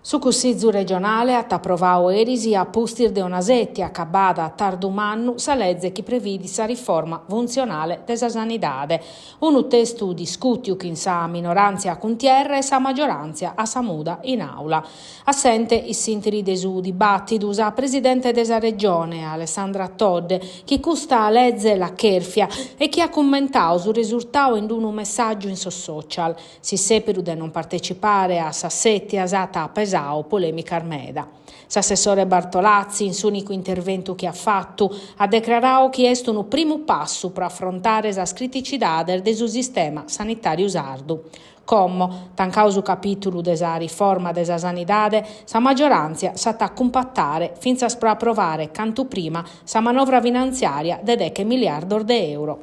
Su Cussizu regionale at aprovadu eris, a pustis de una sètia acabada a tardu mannu, sa leze chi previdit sa riforma funtzionale de sa sanidade. Unu testu discùtiu chin sa minoràntzia a cuntierra e sa magioràntzia a sa muda in àula. Assente in s'ìnteri de su dibàtidu sa presidente de sa Regione, Alessandra Todde, chi custa leze l'at chèrfia e chi at cummentadu su resurtadu in unu messàgiu in sos social. S'issèperu de non partecipare a sas sètias at pesadu polèmicas meda. S'assessore Bartolazzi, in s'ùnicu interventu chi at fatu, at decraradu chi est unu primu passu pro afrontare sas criticidades de su sistema sanitàriu sardu. Como, tancadu su capìtulu de sa riforma de sa sanidade, sa magioràntzia s'at a cumpatare fintzas pro aprovare cantu prima sa manovra finantziària de deche miliardos de euro.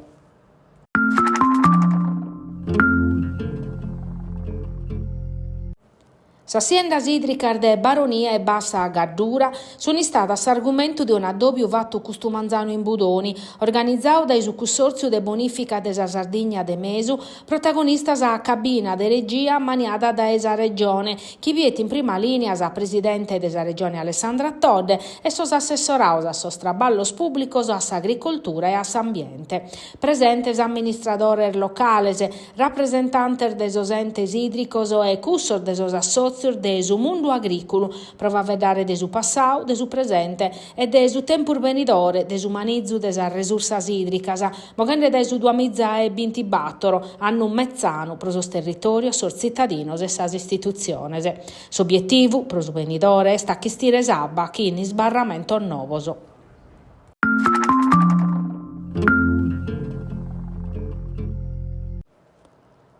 Sas siendas ìdricas de Baronia e Bassa Gaddura sunt istadas s'argumentu de un'addòbiu fatu custu manzanu in Budoni, organizadu dae su Cussòrtziu de Bonìfica de sa Sardigna de Mesu, protagonista sa cabina de regia ammaniada dae sa Regione, chi biet in prima lìnia sa presidente de sa Regione Alessandra Todde e sos assessorados a sos traballos pùblicos, a s'agricoltura e a s'ambiente. Presentes amministradores locales, rapresentantes de sos entes ìdricos e cussos de sos assòtzios de su mundu agrìculu pro faeddare de su passadu, de su presente e de su tempus benidore de su manizu de sas resursas ìdricas, moghende dae su duamiza e bintibator, annu metzanu pro sos territòrios, sos tzitadinos e sas istitutziones. S'obietivu, pro su benidore, est a chistire s'abba chin isbarramentos novos.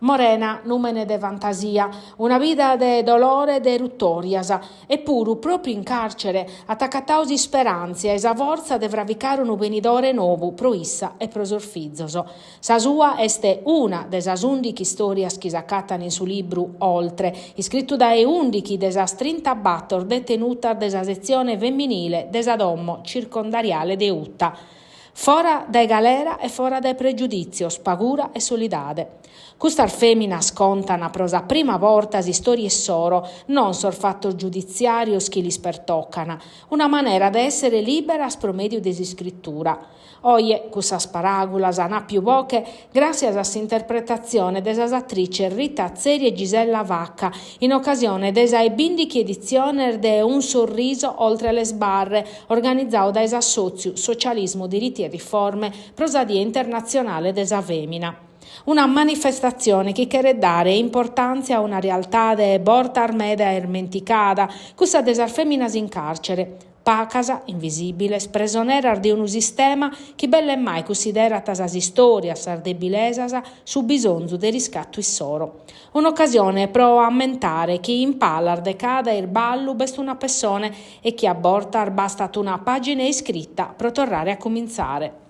Morena, nùmene de fantasia, una vida de dolore e de rutòrias, epuru pròpiu in càrcere at acatadu s'isperàntzia e sa fortza de fravicare unu benidore nou pro issa e pro sos fizos. Sa sua est una de sas ùndighi istòrias chi s'acatan in su libru Oltre, iscritu dae ùndighi de sas trintabator detenutas de sa setzione femminile de sa domo circondariale de Uta. Fora dae galera e fora dae pregiudìtzios, pagura e solidade. Custas fèminas contan pro sa prima borta s'istòria issoro, non sos fatos giuditziàrios chi lis pertocan, una manera de èssere lìberas pro mèdiu de s'iscritura. Oje, cussas paràgulas an àpiu boche gràssias a s'interpretatzione de sas atrices Rita Atzeri e Gisella Vacca in ocasione de sa 'e bìndichi editziones de Un sorriso oltre le sbarre, organizadu dae s'assòtziu Socialismo Diritti e Riforme pro sa Die internatzionale de sa fèmina. Una manifestatzione chi cheret dare importàntzia a una realtade bortas meda irmenticada, cussa de sas fèminas in càrcere. Pacas, invisìbiles, presoneras de unu sistema chi belle mai cussiderat sas istòrias, sas debilesas, su bisonzu de riscatu issoro. Un'ocasione pro ammentare chi in palas de cada irballu b'est una pessone e chi a bortas bastat una pàgina iscrita pro torrare a cumintzare.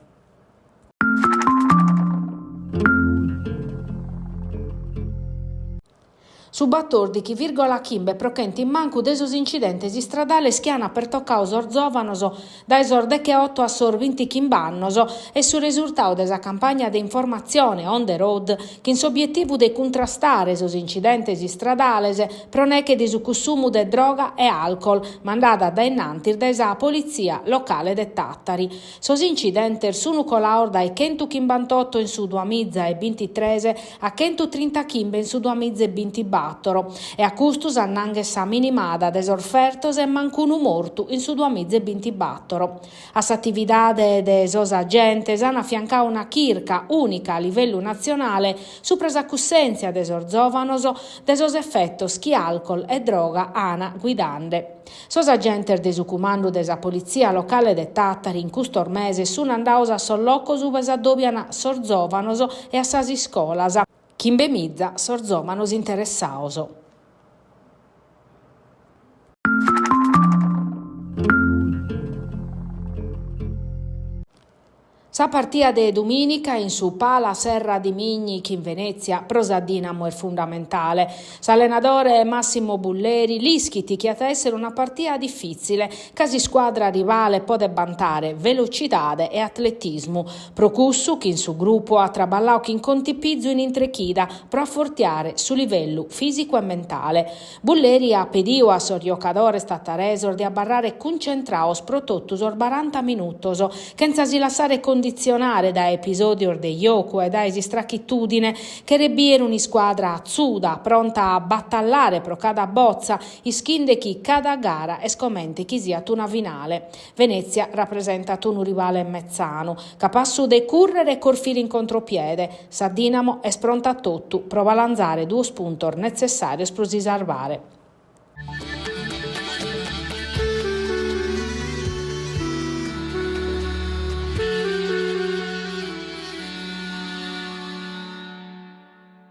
Su batòrdighi vìrgola chimbe pro chentu in mancu de sos incidentes istradales chi ant pertocadu sos zòvanos dae sos decheoto a sos bintichimb'annos est su resurtadu de sa campagna de informatzione On the Road chin s'obietivu de cuntrastare sos incidentes istradales pro neche de su cussumu de droga e alcol mandada dae innantis dae sa politzia locale de Tàtari. Sos incidentes sunu colados dae chentuchimbantoto in su duamiza e bintitres a chentutrinta-chimbe in su duamiza e bintibator, e a custu s'annanghet sa minimada de sos fertos e mancunu mortu in su duamiza e bintibator. A s'atividade de sos agentes an afiancadu una chirca ùnica a livellu natzionale supra sa cussèntzia de sos zòvanos de sos efetos chi alcol e droga an guidande. Sos agentes de su cumandu de sa politzia locale de Tàtari in custos meses sun andados a sos locos ue s'addòbian sos zòvanos e a sas iscolas. Chimbemiza sos zòvanos interessados. Sa partia de dumìnica in su Pala Serradimigni chin Venezia pro sa Dinamo est fundamentale. S'allenadore Massimo Bulleri l'ischit chi at a èssere una partia difìtzile, ca s'iscuadra rivale podet bantare velocidade e atletismu. Pro cussu chin su grupu at traballadu chin contipizu in intre chida pro afortiare su livellu fìsicu e mentale. Bulleri at pediu a sos giocadores tataresos de abarrare cuncentrados pro totu sos baranta minutos, chentza si lassare conditzionare dae episòdios de jocu e dae s'istrachitùdine. Cheret bìere un'iscuadra atzuda, pronta a batallare pro cada botza, ischinde chi cada gara est comente chi siat una finale. Venezia rapresentat unu rivale metzanu, capassu de cùrrere e corfire in contropiede. Sa Dinamo est pronta a totu pro balanzare duos puntos netzessàrios pro si sarvare.